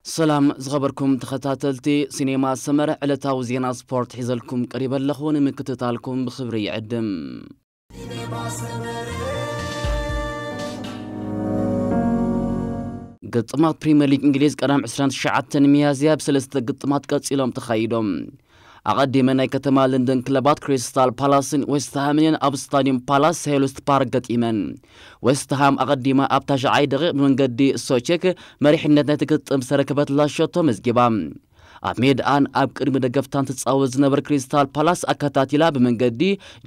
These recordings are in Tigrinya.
ሰላም ዝኸበርኩም ተኸታተልቲ ሲኔማ ሰመረ፣ ዕለታዊ ዜና ስፖርት ሒዘልኩም ቀሪበ ኣለኹ። ንምክትታልኩም ብኽብሪ ይዕድም። ግጥማት ፕሪምየር ሊግ እንግሊዝ ቀዳም ዕስራን ትሽዓተን ሚያዝያ ብሰለስተ ግጥማት ቀጺሎም ተኻይዶም። ኣቐዲመ ናይ ከተማ ለንደን ክለባት ክሪስታል ፓላስን ዌስትሃምን እየን ኣብ ስታዲየም ፓላስ ሴልሆርስት ፓርክ ገጢመን። ዌስትሃም ኣቐዲማ ኣብ ታሽዓይ ደቂቕ ብመንገዲ ሶቼክ መሪሕነት ናይቲ ግጥም ዝተረከበትላ ሸቶ መዝጊባ። ኣብ ሜድኣን ኣብ ቅድሚ ደገፍታን ትጻወት ዝነበር ክሪስታል ፓላስ ኣከታቲላ ብመንገዲ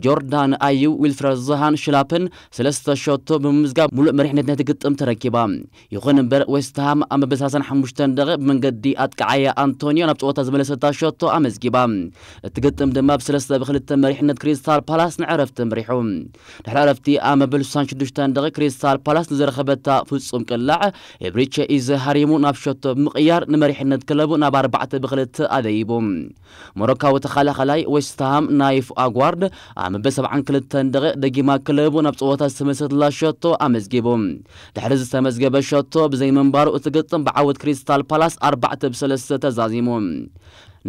ጆርዳን ኣዩ፣ ዊልፍረድ ዛሃን ሽላፕን ሰለስተ ሸቶ ብምምዝጋብ ሙሉእ መሪሕነት ናይቲ ግጥም ተረኪባ። ይኹን እምበር ዌስትሃም ኣብ መበል ሰላሳን ሓሙሽተን ደቂቕ ብመንገዲ ኣጥቃዓያ ኣንቶኒዮ ናብ ጸወታ ዝመለሰታ ሸቶ ኣመዝጊባ። እቲ ግጥም ድማ ብሰለስተ ብክልተ መሪሕነት ክሪስታል ፓላስ ንዕረፍቲ መሪሑ። ድሕሪ ዕረፍቲ ኣብ መበል ስሳን ሽዱሽተን ደቂቕ ክሪስታል ፓላስ ንዝረኸበታ ፍጹም ቅላዕ ኤብሪቸ ኢዘ ሃሪሙ ናብ ሸቶ ብምቕያር ንመሪሕነት ክለቡ ናብ ኣርባዕተ ብክልተ ኣደይቡ። ሞሮካዊ ተኸላኸላይ ዌስትሃም ናይፍ ኣጓርድ ኣብ መበል ሰብዓን ክልተን ደቂቕ ደጊማ ክለቡ ናብ ጸወታ ዝተመሰላ ሸቶ ኣመዝጊቡ። ድሕሪ ዝተመዝገበ ሸቶ ብዘይምንባሩ እቲ ግጥም ብዓወት ክሪስታል ፓላስ ኣርባዕተ ብሰለስተ ተዛዚሙ።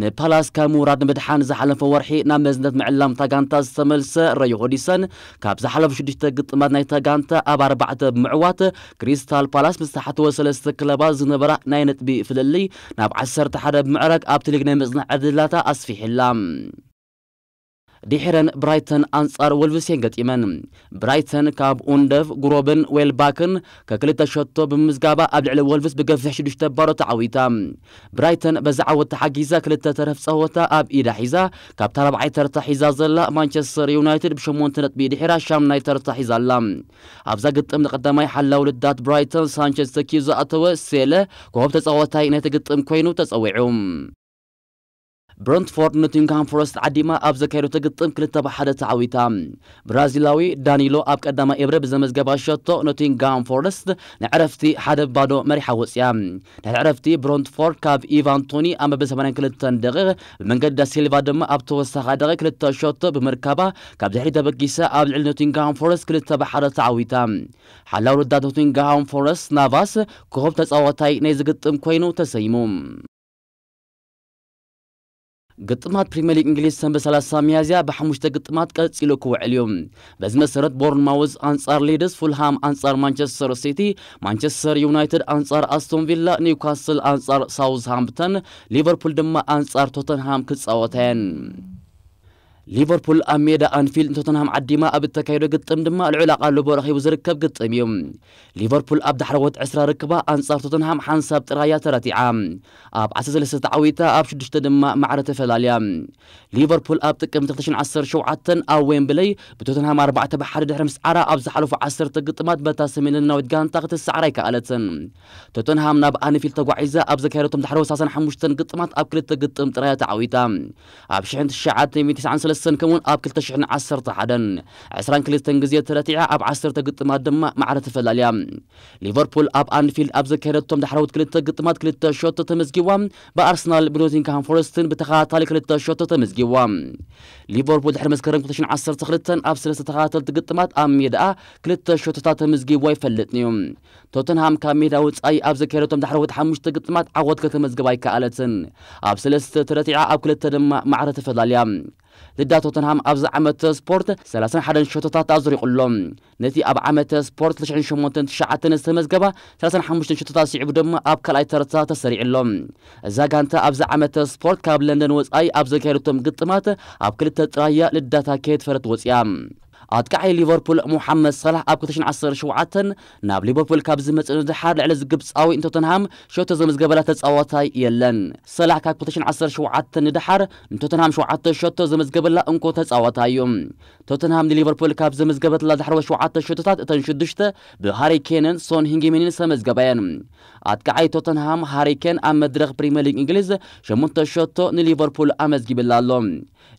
ንፓላስ ካብ ምውራድ ንምድሓን ዝሓለፈ ወርሒ ናብ መዝነት ምዕላም ታጋንታ ዝተመልሰ ረይ ሆዲሰን ካብ ዝሓለፉ ሽዱሽተ ግጥማት ናይ ታጋንታ ኣብ ኣርባዕተ ብምዕዋት ክሪስታል ፓላስ ምስ ተሓተወ ሰለስተ ክለባት ዝነበራ ናይ ነጥቢ ፍልልይ ናብ ዓሰርተ ሓደ ብምዕራግ ኣብቲ ሊግ ናይ ምጽናሕ ዕድላታ ኣስፊሕላ። ድሒረን ብራይተን ኣንጻር ወልቭስ እየን ገጢመን። ብራይተን ካብ ኡንደቭ፣ ግሮብን ዌልባክን ከክልተ ሸቶ ብምምዝጋባ ኣብ ልዕሊ ወልቭስ ብገፊሕ ሽዱሽተ ባዶ ተዓዊታ። ብራይተን በዚ ዓወት ተሓጊዛ ክልተ ተረፍ ጸወታ ኣብ ኢዳ ሒዛ ካብታ ራብዓይ ተርታ ሒዛ ዘላ ማንቸስተር ዩናይትድ ብሸሞንተ ነጥቢ ድሒራ ሻምናይ ተርታ ሒዛ ኣላ። ኣብዛ ግጥም ንቀዳማይ ሓላው ልዳት ብራይተን ሳንቸዝ ተኪኡ ዝኣተወ ሴለ ኮኸብ ተጻወታይ ናይቲ ግጥም ኮይኑ ተጸዊዑ። ብረንትፎርድ ኖቲንግሃም ፎረስት ዓዲማ ኣብ ዘካየደቶ ግጥም ክልተ ብሓደ ተዓዊታ። ብራዚላዊ ዳኒሎ ኣብ ቀዳማይ ኤብረ ብዘመዝገባ ሸቶ ኖቲንግሃም ፎረስት ንዕረፍቲ ሓደ ባዶ መሪሓ ወፅያ። ድሕሪ ዕረፍቲ ብረንትፎርድ ካብ ኢቫን ቶኒ ኣብ መበል ሰማንያን ክልተን ደቂቕ ብመንገዲ ዳሲልቫ ድማ ኣብ ተወሳኺ ደቂቕ ክልተ ሸቶ ብምርካባ ካብ ድሕሪ ተበጊሳ ኣብ ልዕሊ ኖቲንግሃም ፎረስት ክልተ ብሓደ ተዓዊታ። ሓላው ልዳት ኖቲንግሃም ፎረስት ናቫስ ኮኸብ ተጻዋታይ ናይ ዝግጥም ኮይኑ ተሰይሙ። ግጥማት ፕሪምየር ሊግ እንግሊዝ ሰንበት ሰላሳ ሚያዝያ ብሓሙሽተ ግጥማት ቀጺሉ ክውዕል እዩ። በዚ መሰረት ቦርንማውዝ ኣንጻር ሊድስ፣ ፉልሃም ኣንጻር ማንቸስተር ሲቲ፣ ማንቸስተር ዩናይትድ ኣንጻር ኣስቶን ቪላ፣ ኒውካስል ኣንጻር ሳውዝሃምፕተን፣ ሊቨርፑል ድማ ኣንጻር ቶተንሃም ክጻወታ እየን። ሊቨርፑል ኣብ ሜዳ ኣንፊልድ ንቶተንሃም ዓዲማ ኣብ እተካየዶ ግጥም ድማ ልዑል ኣቓልቦ ረኺቡ ዝርከብ ግጥም እዩ። ሊቨርፑል ኣብ ዳሕረዎት ዕስራ ርክባ ኣንጻር ቶተንሃም ሓንሳብ ጥራያ ተረቲዓ። ኣብ ዓሰርተ ሰለስተ ተዓዊታ ኣብ ሽዱሽተ ድማ ማዕረ ተፈላልያ። ሊቨርፑል ኣብ ጥቅምቲ ክልተ ሽሕን ዓሰርተ ሸውዓተን ኣብ ዌምብለይ ብቶተንሃም ኣርባዕተ ብሓደ ድሕሪ ምስዓራ ኣብ ዝሓለፉ ዓሰርተ ግጥማት በታ ሰሜን ለንደናዊት ጋንታ ክትሰዓር ኣይከኣለትን። ቶተንሃም ናብ ኣንፊልድ ተጓዒዛ ኣብ ዘካየደቶም ዳሕረዎት ሰላሳን ሓሙሽተን ግጥማት ኣብ ክልተ ግጥም ጥራያ ተዓዊታ። ኣብ ሽሕን ትሽዓተ ሚእቲ ትስዓን ሰለስተን ከምኡውን ኣብ ክልተ ሽሕን ዓሰርተ ሓደን ዕስራን ክልተን ግዜ ተረቲዓ ኣብ ዓሰርተ ግጥማት ድማ ማዕረ ተፈላልያ። ሊቨርፑል ኣብ ኣንፊልድ ኣብ ዘካየደቶም ዳሕረዎት ክልተ ግጥማት ክልተ ሸቶ ተመዝጊብዋ፣ ብኣርሰናል ብኖቲንግሃም ፎረስትን ብተኸታታሊ ክልተ ሸቶ ተመዝጊብዋ። ሊቨርፑል ድሕሪ መስከረም ክልተ ሽሕን ዓሰርተ ክልተን ኣብ ሰለስተ ተኸታተልቲ ግጥማት ኣብ ሜዳኣ ክልተ ሸቶታት ተመዝጊብዋ ኣይፈልጥን እዩ። ቶተንሃም ካብ ሜዳ ወጻኢ ኣብ ዘካየደቶም ዳሕረዎት ሓሙሽተ ግጥማት ዓወት ከተመዝግብ ኣይከኣለትን። ኣብ ሰለስተ ተረቲዓ ኣብ ክልተ ድማ ማዕረ ተፈላልያ። ልዳ ቶተንሃም ኣብዚ ዓመተ ስፖርት ሰላሳን ሓደን ሸቶታት ኣዝሪቑ ኣሎ። ነቲ ኣብ ዓመተ ስፖርት ክልተ ሽሕን ሸሞንተን ትሽዓተን ዝተመዝገባ ሰላሳን ሓሙሽተን ሸቶታት ስዒቡ ድማ ኣብ ካልኣይ ተርታ ተሰሪዑ ኣሎ። እዛ ጋንታ ኣብዚ ዓመተ ስፖርት ካብ ለንደን ወጻኢ ኣብ ዘካየደቶም ግጥማት ኣብ ክልተ ጥራያ ልዳታ ከየትፈረት ወጽያ። ኣጥቃዓይ ሊቨርፑል ሞሓመድ ሳላሕ ኣብ ክልተ ሽሕን ዓሰርተ ሸውዓተን ናብ ሊቨርፑል ካብ ዝመጽእ ንድሓር ልዕሊ እዚ ግብጻዊ ንቶተንሃም ሸቶ ዘመዝገበላ ተጻዋታይ የለን። ሳላሕ ካብ ክልተ ሽሕን ዓሰርተ ሸውዓተን ንድሓር ንቶተንሃም ሸውዓተ ሸቶ ዘመዝገበላ እንኮ ተጻዋታይ እዩ። ቶተንሃም ንሊቨርፑል ካብ ዘመዝገበትላ ዳሕረዎት ሸውዓተ ሸቶታት እተን ሽዱሽተ ብሃሪ ኬንን ሶን ሂንጊሚንን ዝተመዝገባ እየን። ኣጥቃዓይ ቶተንሃም ሃሪ ኬን ኣብ መድረኽ ፕሪምየር ሊግ እንግሊዝ ሸሞንተ ሸቶ ንሊቨርፑል ኣመዝጊብላ ኣሎ።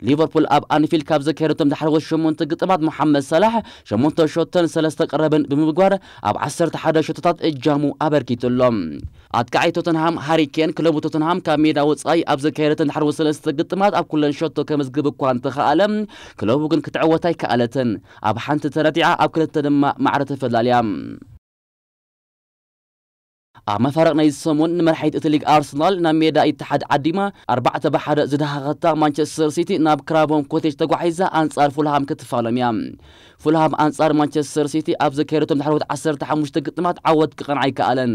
ሊቨርፑል ኣብ ኣንፊልድ ካብ ዘካየደቶም ዳሕረዎት ሸሞንተ ግጥማት መሓመድ ሳላሕ ሸሞንተ ሸቶን ሰለስተ ቀረብን ብምግባር ኣብ ዓሰርተ ሓደ ሸቶታት እጃሙ ኣበርኪቱ ኣሎ። ኣጥቃዓይ ቶተንሃም ሃሪ ኬን ክለቡ ቶተንሃም ካብ ሜዳ ወጻኢ ኣብ ዘካየደተን ዳሕረዎት ሰለስተ ግጥማት ኣብ ኩለን ሸቶ ከመዝግብ እኳ እንተኸኣለ ክለቡ ግን ክትዕወት ኣይከኣለትን። ኣብ ሓንቲ ተረቲዓ ኣብ ክልተ ድማ ማዕረ ተፈላልያ። ኣብ መፋርቕ ናይ ሰሙን ንመርሓይት እቲ ሊግ ኣርሰናል ናብ ሜዳ ኢትሓድ ዓዲማ ኣርባዕተ ብሓደ ዝደሃኸታ ማንቸስተር ሲቲ ናብ ክራቮን ኮቴጅ ተጓሒዛ ኣንጻር ፉልሃም ክትፋለም እያ። ፉልሃም ኣንጻር ማንቸስተር ሲቲ ኣብ ዘካየደቶም ዳሕረዎት ዓሰርተ ሓሙሽተ ግጥማት ዓወት ክቐንዓ ኣይከኣለን።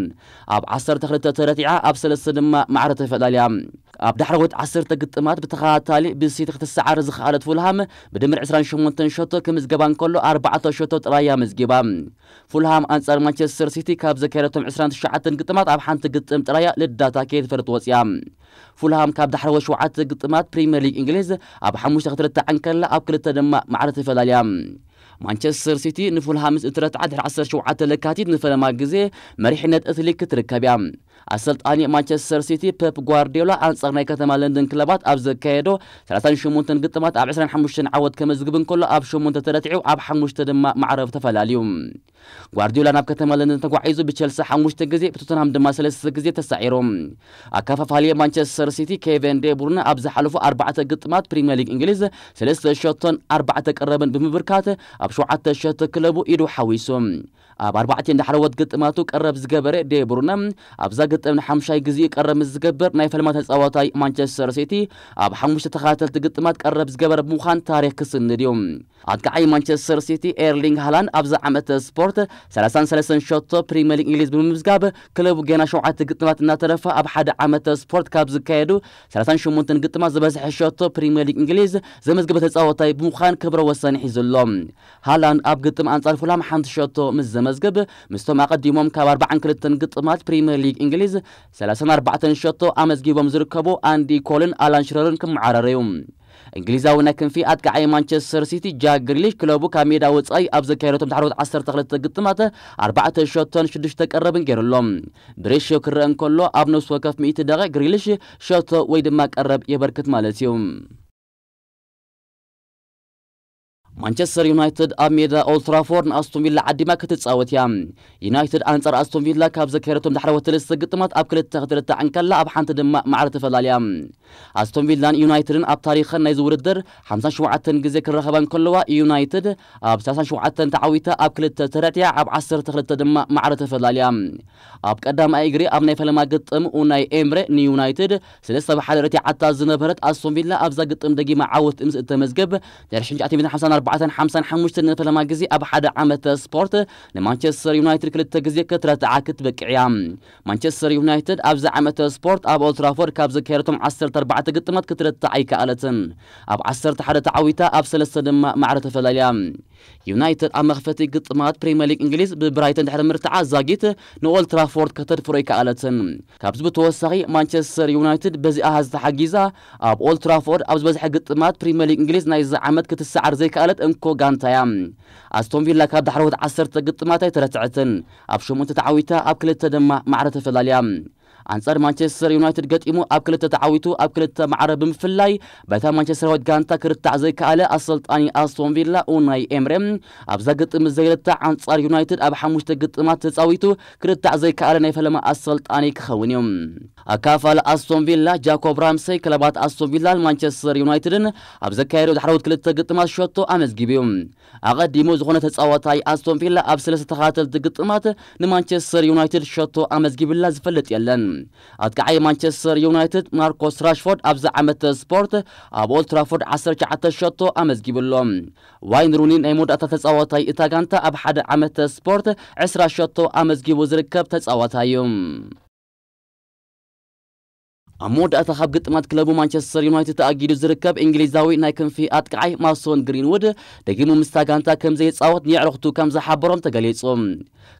ኣብ ዓሰርተ ክልተ ተረቲዓ ኣብ ሰለስተ ድማ ማዕረ ተፈላልያ። ኣብ ዳሕረዎት ዓሰርተ ግጥማት ብተኸታታሊ ብሲቲ ክትሰዓር ዝኸኣለት ፉልሃም ብድምር ዕስራን ሸሞንተን ሸቶ ክምዝገባ እንከሎ ኣርባዕተ ሸቶ ጥራይ ኣመዝጊባ። ፉልሃም ኣንጻር ማንቸስተር ሲቲ ካብ ዘካየደቶም ዕስራን ትሽዓተን ግጥማት ኣብ ሓንቲ ግጥም ጥራይ ልዳታ ከየትፈለት ወጽያ። ፉልሃም ካብ ዳሕረዎት ሸውዓተ ግጥማት ፕሪምየር ሊግ እንግሊዝ ኣብ ሓሙሽተ ክትርታዕ እንከላ ኣብ ክልተ ድማ ማዕረ ተፈላልያ። ማንቸስተር ሲቲ ንፉልሃም ምስ እትረትዓ ድሕሪ ዓሰርተ ሸውዓተ ለካቲት ንፈለማ ግዜ መሪሕነት እቲ ሊግ ክትርከብ እያ። ኣሰልጣኒ ማንቸስተር ሲቲ ፔፕ ጓርዲዮላ ኣንጻር ናይ ከተማ ለንደን ክለባት ኣብ ዘካየዶ ሰላሳን ሸሞንተን ግጥማት ኣብ ዕስራን ሓሙሽተን ዓወት ከመዝግብ እንከሎ ኣብ ሸሞንተ ተረቲዑ ኣብ ሓሙሽተ ድማ ማዕረብ ተፈላልዩ። ጓርዲዮላ ናብ ከተማ ለንደን ተጓዒዙ ብቸልሲ ሓሙሽተ ግዜ ብቶተንሃም ድማ ሰለስተ ግዜ ተሳዒሩ። ኣከፋፋሊ ማንቸስተር ሲቲ ኬቨን ዴ ብሩነ ኣብ ዝሓለፉ ኣርባዕተ ግጥማት ፕሪምየር ሊግ እንግሊዝ ሰለስተ ሸቶን ኣርባዕተ ቀረብን ብምብርካት ኣብ ሸውዓተ ሸቶ ክለቡ ኢዱ ሓዊሱ። ኣብ ኣርባዕቲኤን ዳሕረዎት ግጥማቱ ቀረብ ዝገበረ ዴ ብሩነ ኣብዛ ግጥም ንሓምሻይ ግዜ ቀረብ ምስ ዝገብር ናይ ፈለማ ተጻዋታይ ማንቸስተር ሲቲ ኣብ ሓሙሽተ ተኸታተልቲ ግጥማት ቀረብ ዝገበረ ብምዃን ታሪኽ ክስንድ እዩ። ኣጥቃዓይ ማንቸስተር ሲቲ ኤርሊንግ ሃላንድ ኣብዚ ዓመተ ስፖርት ሰላሳን ሰለስተን ሸቶ ፕሪምየር ሊግ እንግሊዝ ብምምዝጋብ ክለቡ ገና ሸውዓተ ግጥማት እናተረፈ ኣብ ሓደ ዓመተ ስፖርት ካብ ዝካየዱ ሰላሳን ሸሞንተን ግጥማት ዝበዝሐ ሸቶ ፕሪምየር ሊግ እንግሊዝ ዘመዝገበ ተጻዋታይ ብምዃን ክብረ ወሰን ሒዙ ኣሎ። ሃላንድ ኣብ ግጥም ኣንጻር ፉልሃም ሓንቲ ሸቶ ምስ ዘመዝግብ ምስቶም ኣቐዲሞም ካብ ኣርባዓን ክልተን ግጥማት ፕሪምየር ሊግ እንግሊዝ ሰላሳን ኣርባዕተን ሸቶ ኣመዝጊቦም ዝርከቡ ኣንዲ ኮልን ኣላን ሽረርን ክመዓረር እዩ። እንግሊዛዊ ናይ ክንፊ ኣጥቃዓይ ማንቸስተር ሲቲ ጃክ ግሪሊሽ ክለቡ ካብ ሜዳ ወጻኢ ኣብ ዘካየደቶም ዳሕረዎት ዓሰርተ ክልተ ግጥማት ኣርባዕተ ሸቶን ሽዱሽተ ቀረብን ገይሩ ኣሎ። ብሬሽዮ ክረአ እንከሎ ኣብ ነፍሲ ወከፍ ሚእቲ ደቂቕ ግሪሊሽ ሸቶ ወይ ድማ ቀረብ የበርክት ማለት እዩ። ማንቸስተር ዩናይትድ ኣብ ሜዳ ኦልትራፎርድ ንኣስቶን ቪላ ዓዲማ ክትጻወት እያ። ዩናይትድ ኣንጻር ኣስቶን ቪላ ካብ ዘካየደቶም ዳሕረዎት ሰለስተ ግጥማት ኣብ ክልተ ክትርታዕ እንከላ ኣብ ሓንቲ ድማ ማዕረ ተፈላልያ። ኣስቶን ቪላን ዩናይትድን ኣብ ታሪኸን ናይዚ ውድድር ሓምሳን ሸውዓተን ግዜ ክራኸባ እንከለዋ ዩናይትድ ኣብ ሰላሳን ሸውዓተን ተዓዊታ ኣብ ክልተ ተረቲያ ኣብ ዓሰርተ ክልተ ድማ ማዕረ ተፈላልያ። ኣብ ቀዳማይ እግሪ ኣብ ናይ ፈለማ ግጥም ኡናይ ኤምሬ ንዩናይትድ ሰለስተ ብሓደ ረቲዓታ ዝነበረት ኣስቶን ቪላ ኣብዛ ግጥም ደጊማ ዓወት ምስ እተመዝገብ ድሕሪ ሽዱሽተ ሚእትን ሓምሳን ኣርባዕተን ሓምሳን ሓሙሽተን ንፈለማ ግዜ ኣብ ሓደ ዓመተ ስፖርት ንማንቸስተር ዩናይትድ ክልተ ግዜ ክትረትዓ ክትበቅዕ እያ። ማንቸስተር ዩናይትድ ኣብዚ ዓመተ ስፖርት ኣብ ኦልትራፎርድ ካብ ዘካየደቶም ዓሰርተ ኣርባዕተ ግጥማት ክትረትዕ ኣይከኣለትን። ኣብ ዓሰርተ ሓደ ተዓዊታ ኣብ ሰለስተ ድማ ማዕረ ተፈላልያ። ዩናይትድ ኣብ መኽፈቲ ግጥማት ፕሪምየር ሊግ እንግሊዝ ብብራይተን ድሕሪ ምርትዓ ዛጊት ንኦልትራፎርድ ከተድፍሮ ኣይከኣለትን። ካብዚ ብተወሳኺ ማንቸስተር ዩናይትድ በዚ ኣሃዝ ተሓጊዛ ኣብ ኦልትራፎርድ ኣብ ዝበዝሐ ግጥማት ፕሪምየር ሊግ እንግሊዝ ናይዚ ዓመት ክትሰዓር ዘይከኣለት እንኮ ጋንታ እያ። ኣስቶን ቪላ ካብ ዳሕረዎት ዓሰርተ ግጥማት ኣይተረትዐትን። ኣብ ሸሞንተ ተዓዊታ ኣብ ክልተ ድማ ማዕረ ተፈላልያ። ኣንጻር ማንቸስተር ዩናይትድ ገጢሙ ኣብ ክልተ ተዓዊቱ ኣብ ክልተ ማዕረ ብምፍላይ በታ ማንቸስተራዊት ጋንታ ክርታዕ ዘይከኣለ ኣሰልጣኒ ኣስቶን ቪላ ኡናይ ኤምሬ ኣብዛ ግጥም ምስ ዘይርታዕ ኣንጻር ዩናይትድ ኣብ ሓሙሽተ ግጥማት ተጻዊቱ ክርታዕ ዘይከኣለ ናይ ፈለማ ኣሰልጣኒ ክኸውን እዩ። ኣካፋል ኣስቶን ቪላ ጃኮብ ራምሰይ ክለባት ኣስቶን ቪላን ማንቸስተር ዩናይትድን ኣብ ዘካየደው ዳሕረዎት ክልተ ግጥማት ሸቶ ኣመዝጊቡ እዩ። ኣቐዲሙ ዝኾነ ተጻዋታይ ኣስቶን ቪላ ኣብ ሰለስተ ተኸታተልቲ ግጥማት ንማንቸስተር ዩናይትድ ሸቶ ኣመዝጊብላ ዝፈልጥ የለን። ኣጥቃዓይ ማንቸስተር ዩናይትድ ማርኮስ ራሽፎርድ ኣብዚ ዓመተ ስፖርት ኣብ ኦልትራፎርድ ዓሰርተ ትሽዓተ ሸቶ ኣመዝጊቡ ኣሎ። ዋይን ሩኒ ናይ መወዳእታ ተጻዋታይ እታ ጋንታ ኣብ ሓደ ዓመተ ስፖርት ዕስራ ሸቶ ኣመዝጊቡ ዝርከብ ተጻዋታይ እዩ። ኣብ መወዳእታ ካብ ግጥማት ክለቡ ማንቸስተር ዩናይትድ ተኣጊዱ ዝርከብ እንግሊዛዊ ናይ ክንፊ ኣጥቃዓይ ማሶን ግሪንውድ ደጊሙ ምስታ ጋንታ ከም ዘይጻወት ንየዕሩኽቱ ከም ዝሓበሮም ተገሊጹ።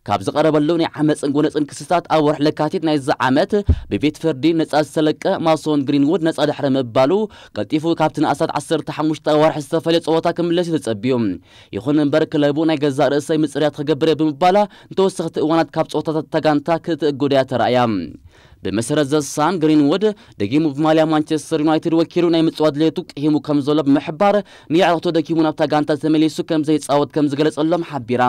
ካብ ዝቐረበሉ ናይ ዓመፅን ጎነፅን ክስታት ኣብ ወርሒ ለካቲት ናይዚ ዓመት ብቤት ፍርዲ ነፃ ዝተለቀ ማሶን ግሪንውድ ነፃ ድሕሪ ምባሉ ቀልጢፉ ካብቲ ንኣስታት ዓሰርተ ሓሙሽተ ኣዋርሒ ዝተፈለየ ፀወታ ክምለስ እዩ ተፀቢዩ። ይኹን እምበር ክለቡ ናይ ገዛእ ርእሰይ ምፅርያት ክገብር እየ ብምባላ ንተወሰኽቲ እዋናት ካብ ፀወታታት እታ ጋንታ ክትእጉድ እያ ተራእያ። ብመሰረት ዘሳን ግሪንውድ ደጊሙ ብማልያ ማንቸስተር ዩናይትድ ወኪሉ ናይ ምፅዋት ድሌቱ ቅሂሙ ከም ዘሎ ብምሕባር ንየዕሩኽቱ ደጊሙ ናብታ ጋንታ ተመሊሱ ከም ዘይፃወት ከም ዝገለጸሎም ሓቢራ።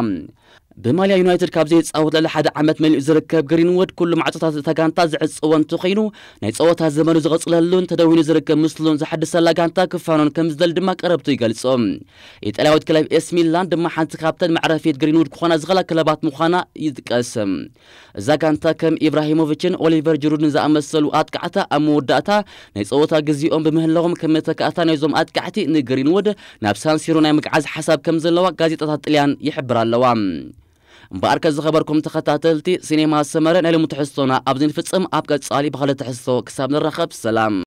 ብማልያ ዩናይትድ ካብ ዘይጻወት ልዕሊ ሓደ ዓመት መሊኡ ዝርከብ ግሪንውድ፣ ኩሉ ማዕጾታት እታ ጋንታ ዝዕጽዎ እንተኾይኑ፣ ናይ ጸወታ ዘመኑ ዝቐጽለሉን ተደዊኑ ዝርከብ ምስሉን ዘሐድሰላ ጋንታ ክፋኖን ከም ዝደሊ ድማ ቀረብቱ ይገልጾ። ኢጣልያዊት ክለብ ኤስ ሚላን ድማ ሓንቲ ካብተን መዕረፊት ግሪንውድ ክኾና ዝኽእላ ክለባት ምዃና ይጥቀስ። እዛ ጋንታ ከም ኢብራሂሞቪችን ኦሊቨር ጅሩድን ዝኣመሰሉ ኣጥቃዕታ ኣብ መወዳእታ ናይ ጸወታ ግዜኦም ብምህላዎም፣ ከም መተካእታ ናይዞም ኣጥቃዕቲ ንግሪንውድ ናብ ሳንሲሮ ናይ ምግዓዝ ሓሳብ ከም ዘለዋ ጋዜጣታት ጥልያን ይሕብራ ኣለዋ። እምበኣርከ ዝኸበርኩም ተኸታተልቲ ሲኔማ ሰመረ፣ ናይ ሎሚ ትሕዝቶና ኣብዚ ንፍጽም። ኣብ ቀጻሊ ብኻልእ ትሕዝቶ ክሳብ ንራኸብ ሰላም።